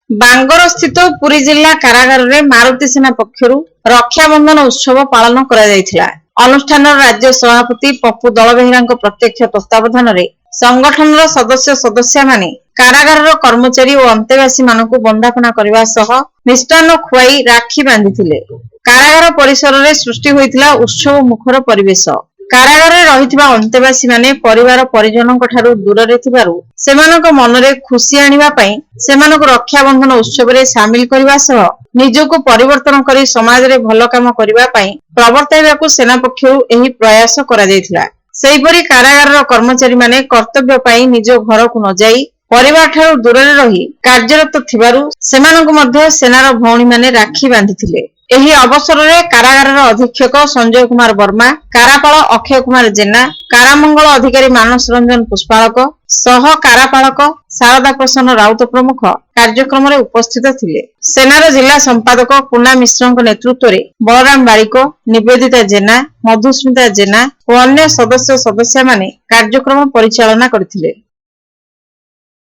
ବାଙ୍ଗରସ୍ଥିତ ପୁରୀ ଜିଲ୍ଲା କାରାଗାରରେ ମାରୁତି ସେନା ପକ୍ଷରୁ ରକ୍ଷାବନ୍ଧନ ଉତ୍ସବ ପାଳନ କରାଯାଇଥିଲା। ଅନୁଷ୍ଠାନର ରାଜ୍ୟ ସଭାପତି ପପୁ ଦଳବେହେରାଙ୍କ ପ୍ରତ୍ୟକ୍ଷ ତତ୍ତ୍ୱାବଧାନରେ ସଂଗଠନର ସଦସ୍ୟ ସଦସ୍ୟାମାନେ କାରାଗାରର କର୍ମଚାରୀ ଓ ଅନ୍ତେବାସୀମାନଙ୍କୁ ବନ୍ଦାପନା କରିବା ସହ ମିଷ୍ଟାନ୍ନ ଖୁଆଇ ରାକ୍ଷୀ ବାନ୍ଧିଥିଲେ। କାରାଗାର ପରିସରରେ ସୃଷ୍ଟି ହୋଇଥିଲା ଉତ୍ସବ ମୁଖର ପରିବେଶ। କାରାଗାରରେ ରହିଥିବା ଅନ୍ତେବାସୀମାନେ ପରିବାର ପରିଜନଙ୍କଠାରୁ ଦୂରରେ ଥିବାରୁ ସେମାନଙ୍କ ମନରେ ଖୁସି ଆଣିବା ପାଇଁ ସେମାନଙ୍କୁ ରକ୍ଷାବନ୍ଧନ ଉତ୍ସବରେ ସାମିଲ କରିବା ସହ ନିଜକୁ ପରିବର୍ତ୍ତନ କରି ସମାଜରେ ଭଲ କାମ କରିବା ପାଇଁ ପ୍ରବର୍ତ୍ତାଇବାକୁ ସେନା ପକ୍ଷରୁ ଏହି ପ୍ରୟାସ କରାଯାଇଥିଲା। ସେହିପରି କାରାଗାରର କର୍ମଚାରୀମାନେ କର୍ତ୍ତବ୍ୟ ପାଇଁ ନିଜ ଘରକୁ ନଯାଇ ପରିବାରଠାରୁ ଦୂରରେ ରହି କାର୍ଯ୍ୟରତ ଥିବାରୁ ସେମାନଙ୍କୁ ମଧ୍ୟ ସେନାର ଭଉଣୀମାନେ ରାକ୍ଷୀ ବାନ୍ଧିଥିଲେ। ଏହି ଅବସରରେ କାରାଗାରର ଅଧୀକ୍ଷକ ସଞ୍ଜୟ କୁମାର ବର୍ମା, କାରାପାଳ ଅକ୍ଷୟ କୁମାର ଜେନା, କାରାମଙ୍ଗଳ ଅଧିକାରୀ ମାନସ ରଞ୍ଜନ ପୁଷ୍ପାଳକ, ସହ କାରାପାଳକ ଶାରଦା ପ୍ରସନ୍ନ ରାଉତ ପ୍ରମୁଖ କାର୍ଯ୍ୟକ୍ରମରେ ଉପସ୍ଥିତ ଥିଲେ। ସେନାର ଜିଲ୍ଲା ସମ୍ପାଦକ କୁନା ମିଶ୍ରଙ୍କ ନେତୃତ୍ୱରେ ବଳରାମ ବାରିକ, ନିବେଦିତା ଜେନା, ମଧୁସ୍ମିତା ଜେନା ଓ ଅନ୍ୟ ସଦସ୍ୟ ସଦସ୍ୟାମାନେ କାର୍ଯ୍ୟକ୍ରମ ପରିଚାଳନା କରିଥିଲେ।